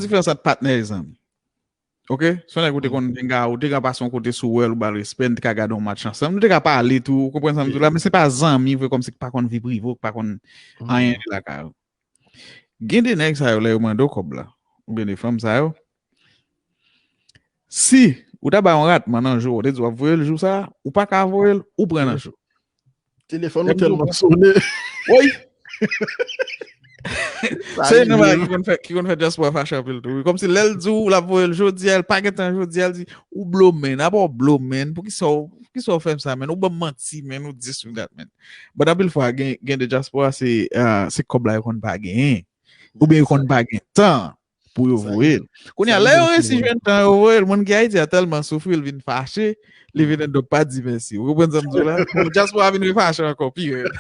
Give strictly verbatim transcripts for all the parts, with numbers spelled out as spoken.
Diferans ant patnè e zanmi. Ok? Se yon nèg ou te konn pinga, ou te ka pase yon kote sou wè l, ou ba l respè, n te ka gade yon match ansanm, nou te ka pale tou, ou konprann sa m di w la, men se pa zanmi vre, kòmsi ki pa konn vi prive w, ki pa konn anyen de lakay ou. Gen de nèg sa yo, lè yo mande w kòb la, oubyen de fanm sa yo, si ou ta ba yon ratman nan jou, ou te di w ap voye l jou sa, ou pa ka voye l, ou pran nan cho. Telefòn ou tèlman sonnen. Woy! Se yon bagay ki konn fè, ki konn fè dyaspora fache anpil tou. Kòmsi lè l di w l ap voye l jodi a, l pa gentan jodi a, l di ou blow man, apa w blow man, poukisa w, poukisa w fè m sa, man, ou ban m manti, man, ou dis ou dat, man. But anpil fwa, gen, gen de dyaspora, se, ah, se kòb la yo konn pa genyen. Oubyen yo konn pa gen tan pou yo voye l. Kounye a, lè yo resi jwenn tan yo voye l, moun ki Ayiti a tèlman soufri, l vin fache, li vin end up pa di mèsi. Ou konprann sa m di w la? Dyaspora vin refache ankò, pi rèd.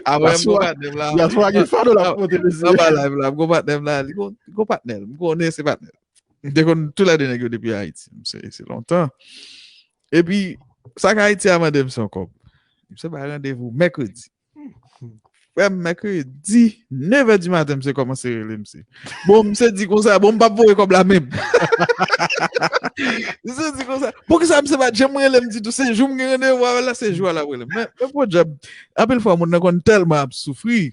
Apre m gon patnè m la. Dyaspora gen fado l ap pote, mesye. Anba live la, m gon patnè m la, li gon, li gon patnè l, m konnen se patnè l. M te konn toulède nèg yo depi Ayiti, se, se lontan. Epi, sa k Ayiti a mande m se yon kòb. Misye bay randevou mèkredi. Frè m, mèkredi, nevè di maten, misye kòmanse rele misye. Bon, misye di konsa, bon, m p ap voye kòb la menm. Misye di konsa, poukisa misye pa t janm rele m ditou? Se jou m gen randevou avè l la, se jou a l ap rele m. Men, men bon djòb, anpil fwa, moun nan konn tèlman ap soufri.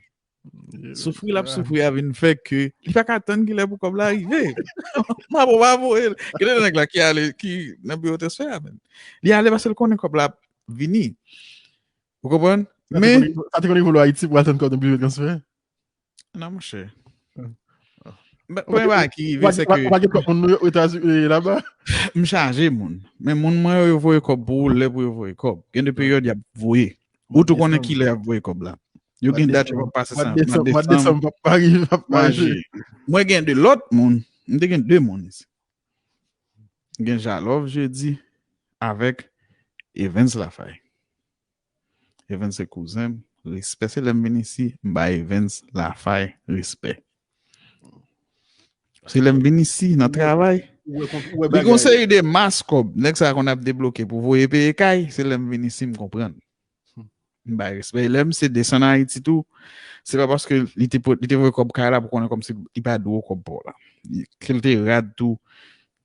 Soufri l ap soufri a vin fè ke li pa ka tann kilè pou kòb la rive. M ap, m ap voye l. Gen de nèg la ki ale, ki nan biwo transfè a menm. Li ale paske l konnen kòb la ap vini. Ou konprann? Men sa te konn revole Ayiti pou al tann kòb nan biwo transfè? Non, monchè. Premye bagay ki rive, se ke... Ou pa gen kòb moun Etazini laba? M chaje moun. Men moun mwen yo, yo voye kòb pou ou lè pou yo voye kòb. Gen de peryòd y ap voye. Ou tou konnen kilè y ap voye kòb la. Yo gen dat yo p ap pase sa. Mwa desanm p ap rive, p ap mache. Mwen gen de lòt moun. M te gen de moun isi. M gen Jalòv jedi avèk Evens Lafay. Evens se kouzen m. Respè, se lè m vin isi, m bay Evens Lafay respè. Se lè m vin isi nan travay. Li gon seri de mas kòb nèg sa konn ap debloke pou voye peye kay, se lè m vin isi m konprann. M bay respè. E lè misye desann Ayiti tou, se pa paske li te, li te voye kòb kay la pou konnen kòmsi li pa dwe w kòb pa w la. Ke l te rad tou,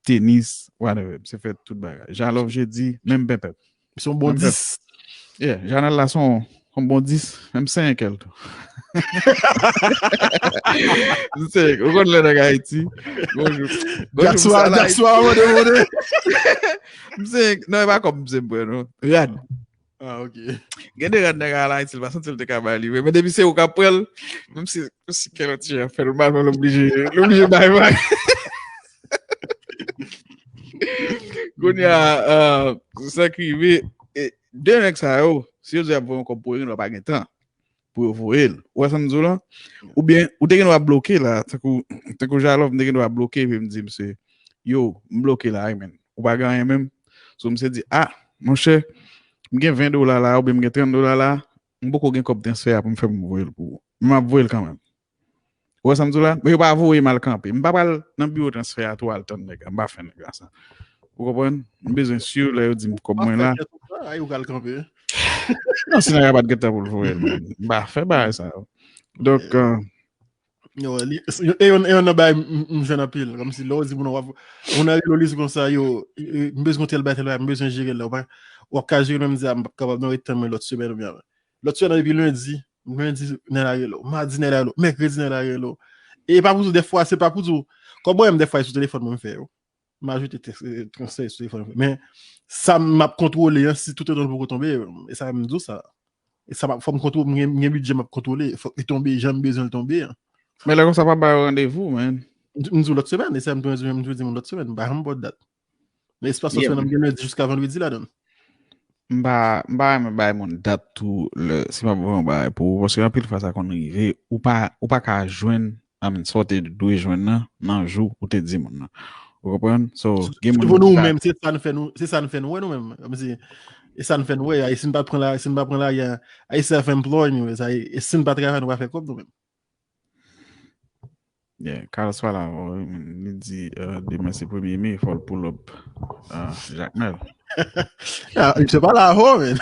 tenis, whatever. Misye fè tout bagay. Jalòv jedi, menm penpèp. Se yon bon dis. Yeah, Janèl la se yon, se yon bon dis. Menm senk èl tou. Ou konn lè nèg Ayiti. Bonjou. Bonjou, Jakswa, Jakswa, mande, mande. M senk, non, e pa kòb m se m pran, non. Rad. Ah, ok. Gen de rad nèg al Ayiti, l pa santi l te ka bay li vre. Men depi se ou k ap pran l, menm si, si kè l ti jan fè l mal, men l oblije, l oblije bay, bay. Kounye a, euh, sa k rive, e, de nèg sa yo, si yo di y ap voye yon kòb pou yo, yo pa gen tan pou yo voye l. Ou wè sa m di w la? Oubyen, ou te gen dwa bloke la, tankou, tankou Jalòv, m te gen dwa bloke, epi m di misye, yo, m bloke la, wi, men ou pa gen anyen menm. So, misye di, a, monchè, m gen ven dola la, oubyen m gen trant dola la, m poko gen kòb transfè a pou m fè pou m voye l pou ou. Men m ap voye l kanmenm. Ou wè sa m di w la? Men yo pa voye m al kanpe. M pa pral nan biwo transfè a tou al tann nèg la. M pa fè nèg la sa. Ou konprann? M bezwen si lè yo di m kòb mwen la. Ay, ou pral kanpe. Non, si nèg la pa t gen tan pou l voye l, men m pa fè bagay sa yo. Donk, euh, yo, li, e yon, e yon nan bagay m, m, m jwenn anpil. Kòmsi lè w di moun w ap, moun nan rele w, li di konsa, yo, e, e, m bezwen tèl bagay, tèl bagay, m bezwen jere l la. W ap, w ap ka jere l, men m di, a, m p ap kapab, non, ret tann mwen lòt semèn oubyen lòt semèn, epi lendi, lendi, nèg la rele w. Madi, nèg la rele w. Mèkredi, nèg la rele w. E pa pou di w, dèfwa, se pa pou di w. Kòm mwen menm, dèfwa, e sou telefòn mwen m fè yo. M ajoute tèks, e, transfè sou telefòn mwen. Men, sa m ap kontwole an, si toutotan l poko tonbe, e sa m di w sa. E sa m ap, fò m kontwole, m gen, m gen bidjè m ap kontwole. Fòk li tonbe jan m bezwen l tonbe an. Men lè konsa, pa ba yo randevou, man. M di w lòt semèn, e sa m toujou di moun lòt semèn, m pa janm ba w dat. Men espas lòt semèn nan, m gen lendi jiska vandredi ladan l. M pa, m pa renmen bay moun dat tou, lè, si m ap voye yon bagay pou ou, paske anpil fwa sa konn rive, ou pa, ou pa ka jwenn, I mean, sa w te dwe jwenn nan, nan jou ou te di moun nan. Ou konprann? So, gen moun ki pa... Sitou pou nou menm, se sa n fè nou, se sa n fè nou wè nou menm. Kòmsi, e sa n fè nou wè, e si n pa pran la, si n pa pran la, e self-employed nou ye, sa, e si n pa travay, nou pa fè kòb nou menm. Yeah, Carlos pa la, wi, li di, euh, demen se premye me, fò l pull up, euh, Jakmèl. Ah, misye pa la, ho, man.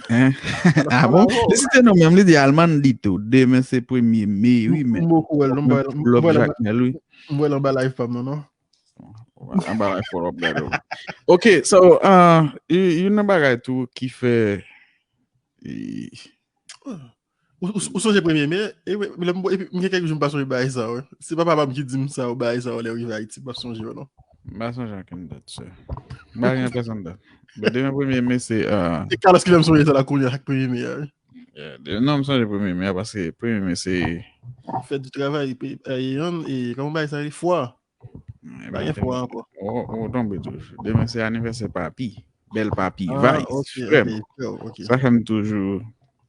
Hein? Ah bon? Li site non menm, li di Almandito. Demen se premye me, wi, men. M poko wè l, non, m wè l, m wè l anba live pa m, non, non. Anba live pa w ap gade w. Ok, so, uh, y- youn nan bagay tou ki fè. Ou, ou, ou sonje premye me? E, lè m, epi, m gen kèk jou m pa sonje bagay sa, wi. Se pa papa m ki di m sa, bagay sa, lè rive Ayiti, m pa sonje, non. M pa sonje ankenn dat, sè. M pa gen pèsonn dat. Bon, demen premye me, se. Uh, se Carlos ki fè m sonje sa la kounye a, ak premye me a, wi. Yeah, de- non, m sonje premye me a, paske premye me, se. Fèt di travay, pe- e, yon, e, kòman bagay sa rele? Fwa. Bagay fwa ankò. Ou tonbe tou. Demen se anivèsè papi. Bèl papi. Ah, Vice. Ok, ok, ok. Sa fè m toujou,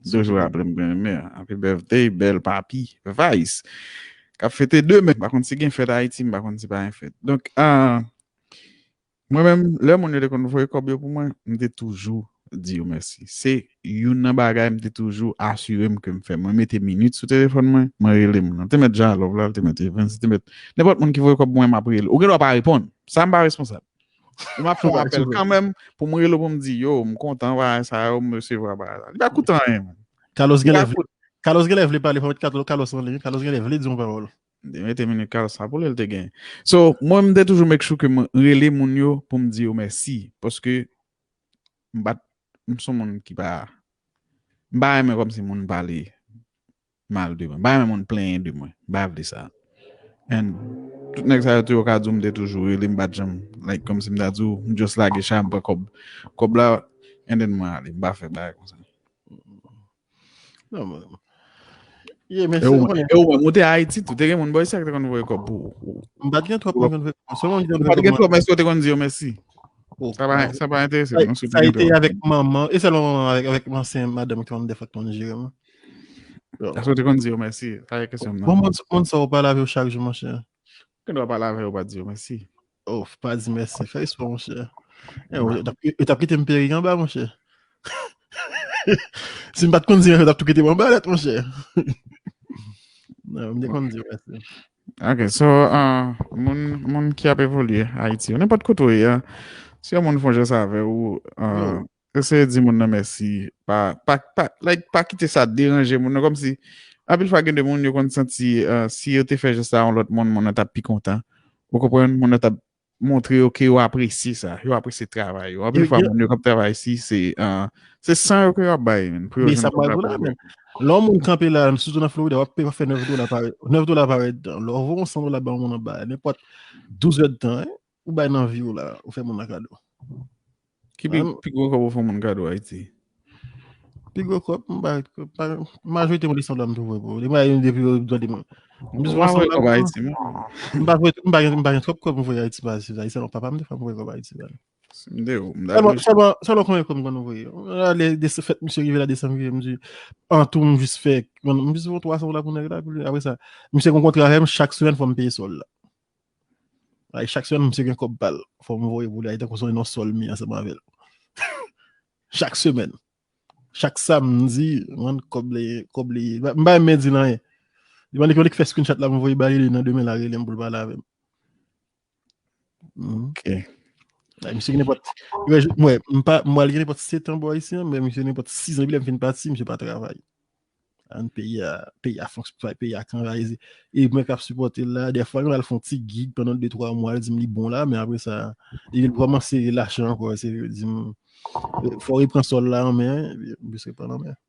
toujou raple m premye me a. Happy birthday, bèl papi. Vice. K ap fete demen. M pa konn si gen fèt Ayiti, m pa konn si pa gen fèt. Donk, ah, mwen menm, lè moun yo te konn voye kòb yo pou mwen, m te toujou di yo mèsi. Se youn nan bagay m te toujou asire m ke m fè. Mwen mete minit sou telefòn mwen, mwen rele moun nan. Te met Jalòv la, te met Evans, te met nenpòt moun ki voye kòb mwen, m ap rele. Ou gen dwa pa reponn. Sa m pa responsab. M ap fè yon apèl kanmenm pou m rele w pou m di, yo, m kontan bagay sa yo, m resevwa bagay sa. Li pa koute anyen, man. Carlos genlè vle, Carlos genlè vle pale, fò met Carlos an liy, Carlos genlè vle di yon pawòl. Li mete minit Carlos sa pou li, li te gen. So, mwen, m te toujou make sure ke m rele moun yo pou m di yo mèsi. Paske m pa t, m se yon moun ki pa, m pa renmen kòmsi moun pale mal de mwen. M pa renmen moun plenyen de mwen. M pa vle sa. And tout nèg sa yo tou yo ka di w m te toujou rele, m pa t janm, like, kòmsi m ta di w, m just lage chay, m pran kòb, kòb la, and then mwen ale. M pa fè bagay konsa. Non, mwen. Yeah, men e ou, e ou menm, ou te Ayiti tou, te gen moun bò isi a ki te konn voye kòb pou ou. M pa t gen twòp moun konn voye kòb. Sèlman m te konn voye kòb. M pa t gen twòp, men si w te konn di yo mèsi. Sa pa, sa pa enterese m, non, si w te gen twòp. Sa te avèk manman, e sèlman manman avèk, avèk ansyen madanm ki konn defwa ki konn jere m. Èske w te konn di yo mèsi? Sa e kesyon m nan. Bon, moun, moun sa ou pale avè yo chak jou, monchè. Ou gen dwa pale avè yo, pa di yo mèsi. Oh, pa di mèsi. Fè espò, monchè. Yo t ap kite m peri anba, monchè. Si m pa t konn di mèsi, yo t ap tou kite m anba nèt, monchè. Non, m te konn di mèsi. Ok, so, uh, moun, moun ki ap evolye Ayiti, nenpòt kote w ye, si yon moun fè yon jès avè w, uh, eseye di moun nan mèsi. Pa, pa, pa, like, pa kite sa deranje moun nan. Kòmsi, anpil fwa gen de moun yo konn santi, uh, si yo te fè jès la yon lòt moun, moun nan t ap pi kontan. Ou konprann? Moun nan t ap montre yo ke yo apresye sa. Yo apresye travay yo. Anpil fwa, moun yo k ap travay isi, se, uh, se san yo ke yo ap bay, men. Pou yo jwenn kòb la pou yo. Lè yon moun kanpe la, sitou nan Florida, w ap peye, w ap fè nèf dola parèt. Nèf dola parèt. Lè w voye yon san dola ba yon moun anba, nenpòt douz èdtan, ou bay nan vi w la, ou fè moun nan kado. Ki pi, pi gwo kòb ou fè yon moun kado Ayiti? Pi gwo kòb, m pa, pa, majorite moun desann la m tou voye pou yo. Depi yo tande mwen. M jis voye kòb Ayiti, men. M pa voye, m pa gen, m pa gen twòp kòb m voye Ayiti pa, se Ayisyen, non, papa m defwa m voye kòb Ayiti pa. M de ou, m dakò. Sèlman, sèlman, sèlman konbyen kòb m konn voye. Ale, de fèt misye rive la, desann rive, m di, an tou, m jis fè, m jis voye twa san dola pou nèg la, apre sa, misye gen yon kontra avè m, chak semèn fò m peye sòl la. Ay, chak semèn, misye gen kòb pa l. Fò m voye pou li, ay, tankou se yon sòl m ye ansanm avè l. Chak semèn. Chak samdi, mwen, kòb li, kòb li. M pa renmen di l anyen. Li mande ki ki fè screenshot la, m voye ba li, nan demen la, rele m pou l pale avè m. Ok. Ay, misye gen nenpòt, mwen, m pa, m pral gen nenpòt sèt an bò isi an, men misye nenpòt sis an, epi lè m fin pati, misye pa travay. An peyi a, peyi a fonks-, peyi a kanrayize. E mwen k ap sipòte l la, dèfwa, nou al fè yon ti gig pandan de, twa mwa, l di m li bon la, men apre sa, li vin kòmanse lache ankò, se di m, fò w repran sòl la an men, m plis repran l an men.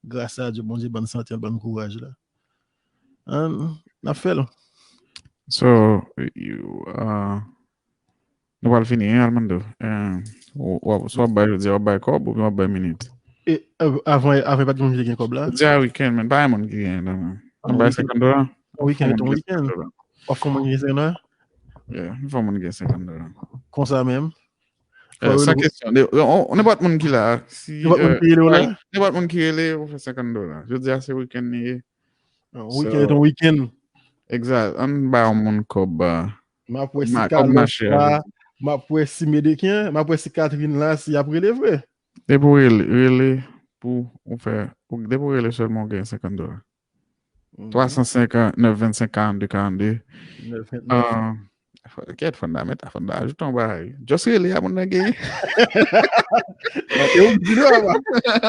Gras a Dye, Bondye ban n sante, ban n kouraj la. An, n ap fè l. So, you, uh, Nou pral fini, hein, Almando? Eh, w ap, si w ap bay jodi a, w ap bay kòb oubyen w ap bay minit? E, eh, avan, avan pa t gen moun ki te gen kòb la? Jodi a wikenn, men pa gen moun ki gen la, men. N ap bay senkant dola. Yon wikenn, yon wikenn. W ap fè moun gen senkant dola? Yeah, n fè moun gen senkant dola. Konsa menm? Eh, san kesyon. Nenpòt moun ki la, si, nenpòt moun ki rele w la? Nenpòt moun ki rele, ou fè senkant dola. Jodi a se wikenn li ye. Yon wikenn, yon wikenn. Egzat. Ann ba yon moun kòb. M ap wè si Carlos la, m ap wè si Medeken, m ap wè si Catherine la, si y ap rele vre. Depi w rele, rele pou ou fè, depi w rele sèlman w gen senkant dola. Twa san senkant nèf vennsenk karannde karannde. Nèf vennsenk. Kèt, fò n ta met, fò n ta ajoute yon bagay. Just rele a moun nan genyen. E ou k di li, papa.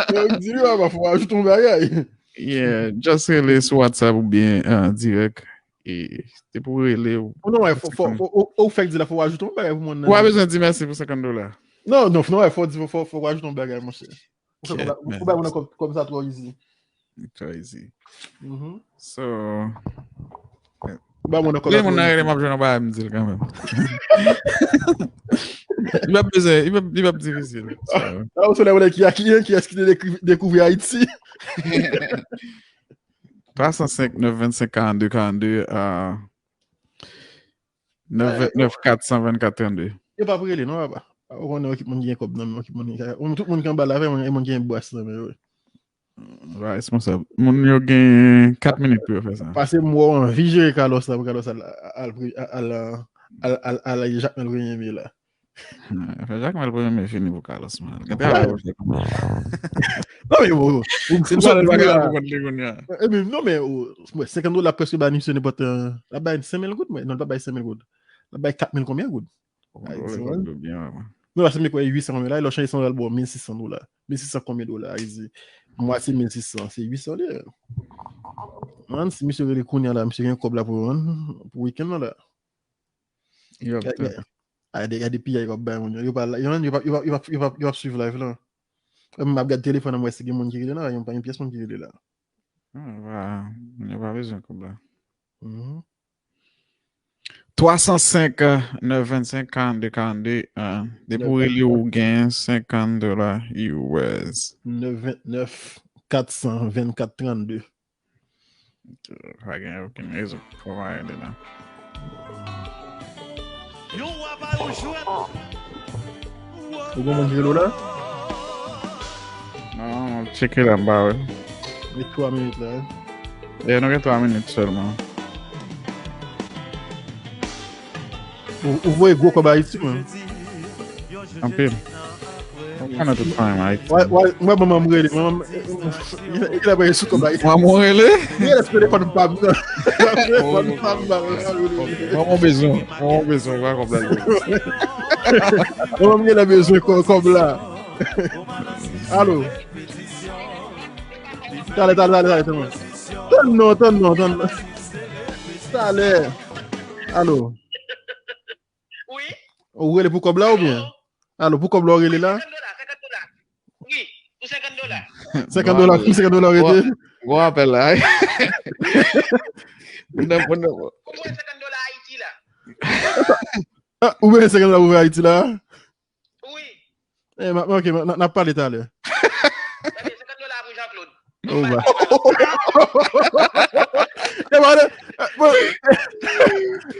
E ou k di li, papa, fò w ajoute yon bagay. Yeah, just rele sou WhatsApp oubyen uh, dirèk. E te pou rele ou. Ou non, wè, fò, fò, ou, ou, ou fèk di la, fò w ajoute yon bagay pou moun nan. Ou pa bezwen di mèsi pou senkant dola. Non, non, non, wè, fò di, fò, fò, fò w ajoute yon bagay, monchè. Ou fè kòb la, ou bay moun nan kòb, kòb sa twò izi. Twò izi. Mhm. So, Ou bay moun nan kòb la moun nan twò rele izi. M ap jwenn yon bagay m di l kanmenm. Li p ap bezwen, li p ap, li p ap difisil. So, La, ou se lè ki a ki, ki es ki te dekri- dekouvri Ayiti. twa san senk nèf vennsenk karannde karannde, euh, nèf vennèf kat san vennkat trannde. Yo p ap rele, non, papa. Ou konnen ekip moun ki gen kòb nan men, ekip moun ki, tout moun ki anba la, e moun ki gen bwas nan men yo. Responsab. Moun yo gen kat minit pou yo fè sa. Pase m wè w anvi jere Carlos la, pou Carlos al, al, al, al, al, al, al Jakmèl premye me la. Fè Jakmèl premye me fini pou Carlos, man. Gen travay pou fè. Non, men, bon, bon, si m sot bagay la pou kont li kounye a. E men, non, men, mwen, senkant dola preske ba misye nenpòt, euh, l ap bay senk mil goud, mwen. Non, l pa bay senk mil goud. L ap bay kat mil konbyen goud? Ayiti, wi. Non, paske m te kwè uit san konbyen la, e lè w chanje san dola, l ba w mil sis san dola. Mil sis san konbyen dola? Ayiti, mwatye mil sis san, se uit san li ye. Man, si misye rele kounye a la, misye gen kòb la pou rann, pou wikenn nan la. Yo ap tou. Gade, gade piyay yo ap bay moun yo. Yo pa, yo, yo pa, yo pa, yo pa, yo pa, yo pa swiv live la. Mwen, m ap gade telefòn an, m wè si gen moun ki rele la, yon pa gen pyès moun ki rele la. Ah, va, yo pa bezwen kòb la. Mhm. twa san senk, nèf vennsenk, karannde karannde, euh, depi w rele ou gen senkant dola U S. nèf vennèf, kat san vennkat, trannde. Pa gen okenn rezon pou w pa rele la. Ou gen moun ki rele w la? Non, m ap tcheke la, m pa wè. Gen twa minit la, wi. Yeah, nou gen twa minit sèlman. Ou, ou voye gwo kòb Ayiti, man. Anpil. Ou konnen tout fanmi m Ayiti. Wè, wè, mwen, manman m rele. Manman m, e, e, e, e, e, sou kòb Ayiti. Manman w rele? Li rele sou telefòn pa m nan. Telefòn pa m nan. Manman w bezwen, manman w bezwen, ou pa konprann. Manman m genlè bezwen kò-, kòb la. Alo. Talè, talè, talè, talè, talè. Tann non, tann non, tann non. Talè. Alo. Wi. Ou rele pou kòb la oubyen? Alo, pou kòb la ou rele la? Senkant dola, senkant dola. Wi, pou senkant dola. Senkant dola, pou senkant dola ou rete? Bon apèl la. Moun nan, moun nan. Ou voye senkant dola Ayiti la. Ah, ou voye senkant dola pou Ayiti la? Wi. Eh, ma, ok, ma, n, n ap pale talè. Ebyen, senkant dola pou Jean Claude. Oh, ba. E pa de, bon,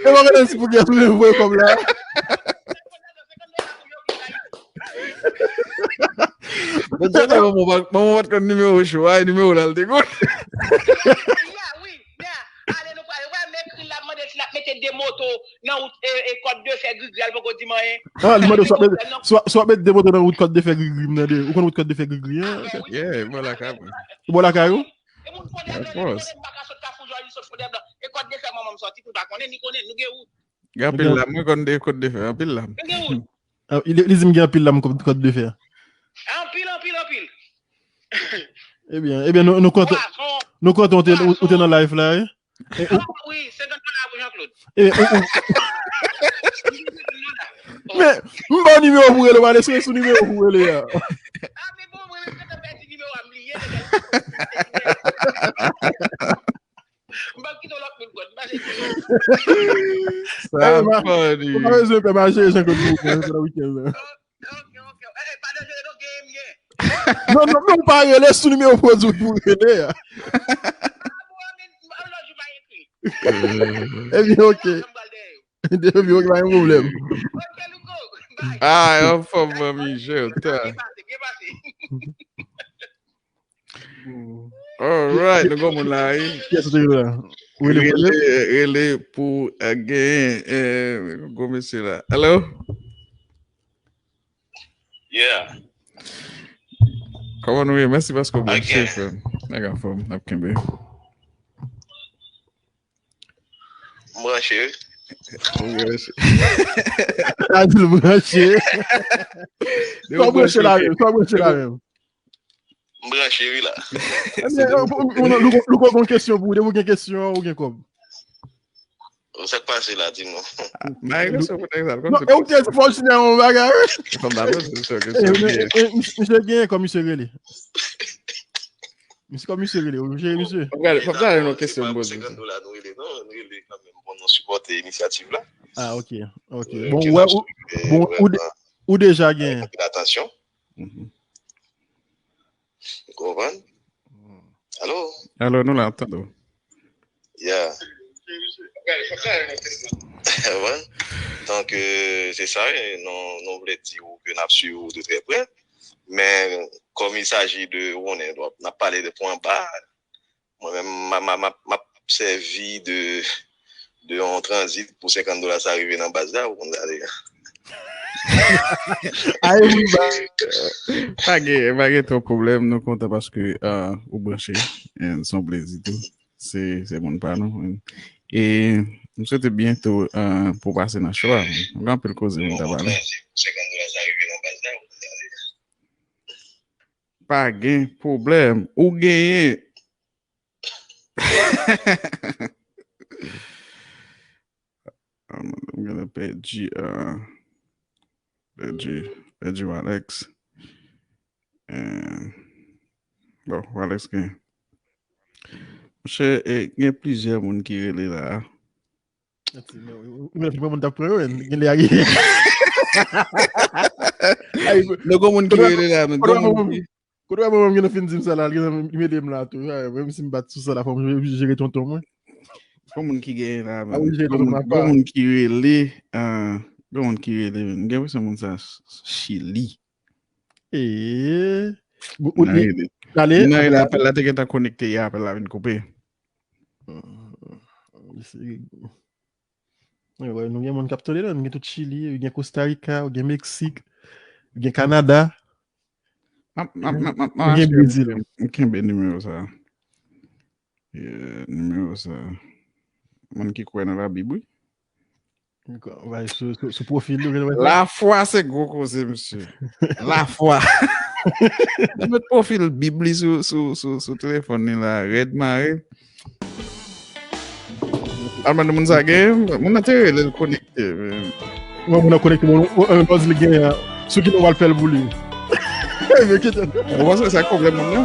e pa de si pou gen sou voye kòb la. Bon, se la, manman pa, manman pa t konn nimewo cho a, e nimewo la l te konn. Ya, wi, ya. Ale, nou prale. Ou wè m ekri l la, m mande l si l ap mete de moto nan wout, e, e, Kòt de Fè Grigri a, l poko di m anyen. Ah, li mande si w ap mete, si w ap, si w ap mete de moto nan wout Kòt de Fè Grigri, m tande. Ou konn wout Kòt de Fè Grigri an? Yeah, bò lakay mwen. Bò lakay ou? E moun fò dèm nan, li konnen m pa ka sot Kafou Jòj, li sot fò dèm nan. E Kòt de Fè manman m sòti, pou l pa konnen, li konnen, nou gen wout. Gen anpil lam, mwen konn de Kòt de Fè, anpil lam. Nou gen wout. Ah, li, li di m gen anpil lam Kòt, Kòt de Fè. Anpil, anpil, anpil. Ebyen, ebyen, nou, nou kontan, nou kontan ou te, ou, ou te nan live la, wi. E, ou, ah, wi, senkant dola pou Jean Claude. E, ou, ou, men, m ba w nimewo pou rele, w ale sou, sou nimewo pou rele a. Ah, men bon, mwen menm, gentan pèdi nimewo a, m bliye, nèg. M pral kite w lòt moun pran. M pa chèche. Sa funny. Ou pa bezwen pè mache Jean Claude pou pran nan weekend la. Ok, ok. Eh, eh, pa danjere non, genyen m gen. Non, non, men ou pa rele sou nimewo pwodui pou rele a. Ah, bon, men, m, lòt jou pa ekri. Ebyen, ok. M pral dèyè yo. Ebyen, ok, pa gen pwoblèm. Ok, Louko. Bye. Ah, anfòm, manmi, je t'aime. Byen pase, byen pase. Alright, nou gon moun la, wi. Yes, wi, la. Rele, rele pou, eh, genyen, eh, gwo mesye la. Hello? Yeah. Kòman nou ye? Mèsi paske w branche, frè m. Nèg anfòm, n ap kenbe. M branche, wi. Adil branche. Sa w branche la menm, sa w branche la menm. M branche wi la. Louko gon kesyon pou ou, depi ou gen kesyon ou gen kòb. Sa k pase la, di mwen. Non, e ou te di fò w sinyal yon bagay. Misye gen kòm misye rele. Misye kòm misye rele, ou jere misye. Fòk gade yon kesyon m poze. Senkant dola nou rele, non, nou rele kanmenm pou nou sipòte inisyativ la. Ah, ok, ok. Bon, ou, ou, ou deja gen. Atansyon. Ou konprann? Alo? Alo, nou la, ap tande w. Yeah. Bon. Donk, se sa, nou, nou vle di w ke n ap swiv ou de trè prè. Men, kòm il s'agit de, ou konnen, n ap pale de pwen ba, mwen menm, m ap sèvi de de yon tranzit pou senkant dola sa rive nan baz la, ou konn sa deja. Pa gen, pa gen twòp pwoblèm, nou kontan paske ou branche, se yon plezi tou. Se se moun pa nou. E m swete byento pou pase nan show a. Gen anpil koze pou n ta pale. Pa gen pwoblèm. Ou genyen. I'm gonna pèdi pèdi pèdi Alex. Bon, Alex gen. Monchè, gen plizyè moun ki rele la. Mwen moun t ap pran yo, gen lè a gen. Gen moun ki rele la, men gen moun ki Kote w wè mwen menm gen nan fin di m sa la, li gen nan mele m la tou. Menm si m bat sou sa la, fò m jere tonton mwen. Bon moun ki genyen la, men. Bon moun ki rele, bon moun ki rele, men. M gen enpresyon moun sa Chili. Eee. Nan rele apèl la te gentan konekte yè, apèl la vin koupe. Nou gen moun k ap tande la, nou gen tout Chili, gen Costa Rica, gen Meksik, gen Kanada, gen Brezil. M kenbe nimewo sa. Nimewo sa. Moun ki kwè nan Labib, wi. Sou pwofil li. Lafwa se gwo koze, mesye. Lafwa. Li met pwofil Bib li sou, sou, sou, sou telefòn li la, rèd mare. Alman moun sa gen, moun nan te rele l konekte. Mwen moun nan konekte, mwen mwen pòz li gen sou ki nou pral fè l pou li. Mwen panse se ak pwoblèm moun nan.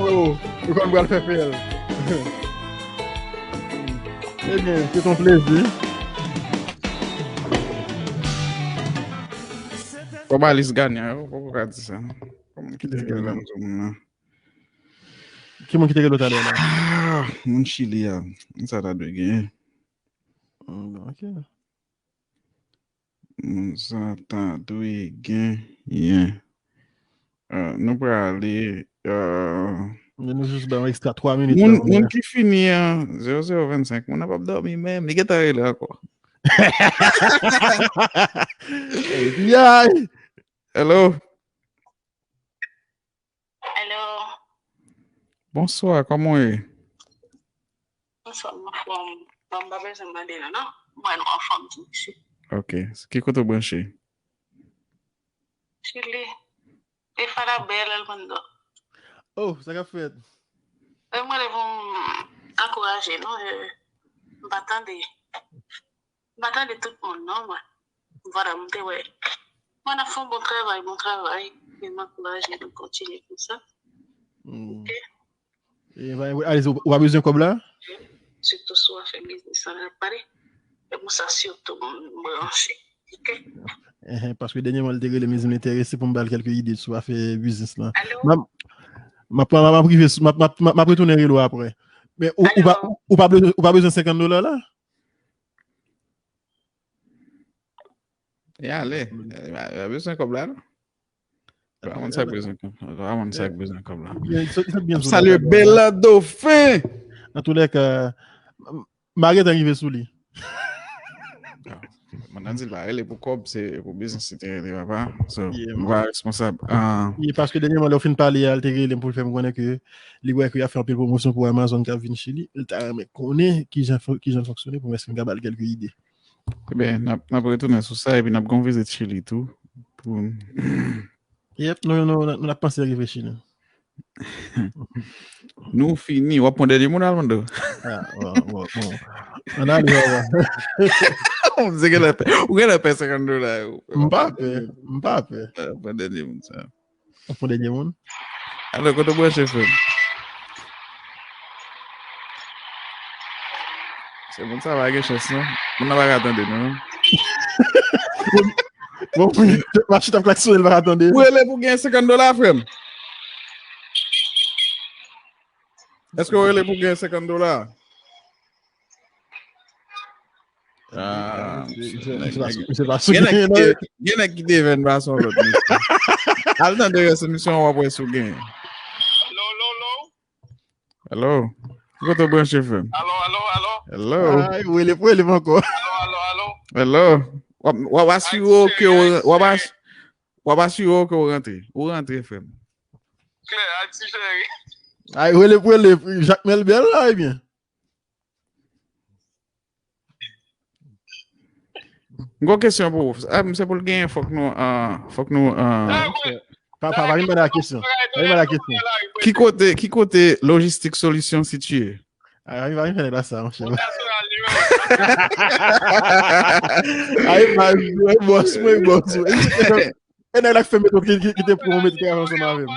Mwen konn pral fè fè l. Ebyen, se ton plezi. Fò ba lis ganyan yo, poko ka di sa. Kòman ki te gen nan moun nan? Ki moun ki te gen lòt alè la? Moun Chili a. Moun sa ta dwe genyen. Ok. Moun sa ta dwe genyen. Nou prale. Men nou jis ba yon ekstra twa minit. Moun ki fini an zewo zewo vennsenk, moun nan p ap dòmi menm. Li gentan rele ankò. Hello. Hello. Bonswa, kòman w ye? Bonswa, m anfòm. Bon, m pa bezwen mande non, non. Mwen nou anfòm tou, mesye. Ok. Ki kote w branche? Chili. E Falabella, El Mundo. Oh, sa k ap fèt? E mwen, lè pou m ankouraje, non, m pa tande. M pa tande tout moun non mwen. Vwala, m te wè. Mwen ap fè yon bon travay, bon travay. E m ankouraje nou kontinye konsa. Ok. Alezi, ou pa bezwen kòb la? Sitou si w ap fè biznis lan, n ap pale. E pou sa sitou m branche. Ok. Paske dènyèman li te rele m, li di m li enterese pou m ba l kèlke ide sou afè biznis lan. M ap m ap rive m ap retounen rele w apre. Men ou pa bezwen senkant dola la? E ale. Pa bezwen kòb la non. Pa konn sa k bezwen kòb la. Pa konn sa k bezwen kòb la. Salye Bela Dauphin. Antoulèka, m a gentan rive sou li. Mwen nan di l pa rele pou kòb, se pou biznis li te rele, papa. So, yeah, m pa responsab. Ah. Yeah, paske dènyèman, lè w fin pale a, l te rele m pou l fè m konnen ke li wè ke y ap fè anpil pwomosyon pou Amazon k ap vin Chili. L ta renmen konnen kijan, kijan l fonksyone pou mwen, si m ka ba l kèlke ide. Ebyen, n ap, n ap retounen sou sa, epi n ap gen yon vizit Chili tou. Pou... Yep, nou, nou, nou, nou ap panse rive Chili. Nou fini. W ap pran dènye moun, Armando? Ah, bon, bon, bon. Ann ale, papa. Mwen gen lè pè, ou gen lè pè senkant dola yo. M pa pè, m pa pè. Ah, pran dènye moun sa. W ap pran dènye moun? Alò, kote w branche, frè m? Se moun sa pa gen chans, non. Moun nan pa ka tande nou, non. Bon, pou machin t ap klaksonnen, l pa ka tande. Ou rele pou gen senkant dola, frè m? Èske ou rele pou gen senkant dola? Ah, misye pa sou gen, gen nèg ki te, gen nèg ki te vin pa son lòt, misye. Al tande rès emisyon an, w ap wè si w gen. Hello, hello, hello. Hello. Ki kote w branche, frè m? Alo, alo, alo. Hello. Ay, ou rele, ou rele m ankò. Alo, alo, alo. Hello. W ap, w ap asire w ke w, w ap as-, w ap asire w ke w rantre. Ou rantre, frè m. Klè, Ayiti cheri. Ay, ou rele, ou rele Jacmel Bèl la, ebyen. M gon kesyon pou ou. Ah, se pou l genyen, fòk nou, ah, fòk nou, ah, pa, pa, pa vin mande la kesyon. Pa vin mande la kesyon. Ki kote, ki kote Lojistik Solisyon sitiye? Ah, pa vin, pa vin fè nèg la sa, monchè. Ay, pa, ay, bòs mwen, bòs mwen. E nèg la k fè metro ki, ki, ki te pwomèt travay ansanm avè m.